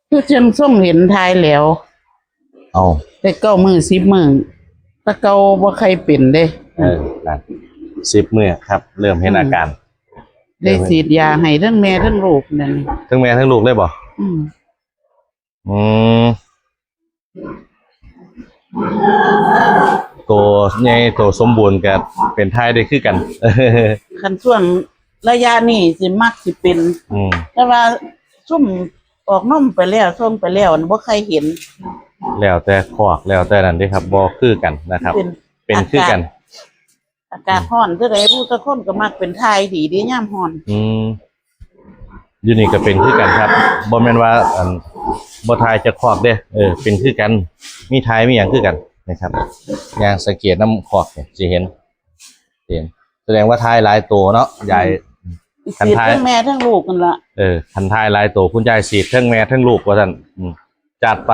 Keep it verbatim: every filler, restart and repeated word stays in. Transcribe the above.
คือจังส่งเห็นทายแล้ว เอา แต่เก้ามื้อสิบมื้อ แต่เก่าบ่ใครเป็นเด้ เออนั่น สิบมื้อครับ เริ่มเห็น อืม อาการ ได้ฉีดยาให้ทั้งแม่ทั้งลูกนั่น ทั้งแม่ทั้งลูกเลยบ่ อืม อืม ตัวใหญ่ตัวสมบูรณ์ก็เป็นทายได้คือกัน คันช่วงระยะนี้สิมักสิเป็น อืม แต่ว่าซุ่มออกนมไปแล้วส่งไปแล้วบ่ใครเห็น แล้วแต่คอกแล้วแต่นั่นเด้ครับ บ่คือกันนะครับ เป็น เป็นคือกัน อากาศ อากาศร้อนเท่าใดผู้ตะคนก็มักเป็นทายดีเด้ยามร้อน อืม อยู่นี่ก็เป็นคือกันครับ บ่แม่นว่า อัน บ่ทายจะคอกเด้ เออ เป็นคือกัน มีทายมีหยังคือกันนะครับ ย่างสังเกตน้ำคอกเนี่ยสิเห็น เห็น แสดงว่าทายหลายตัวเนาะ ยาย อืม คันทาย ทั้งแม่ทั้งลูกนั่นละ เออ คันทายหลายตัว คุณยายฉีดทั้งแม่ทั้งลูกว่าซั่น อืม จัดไป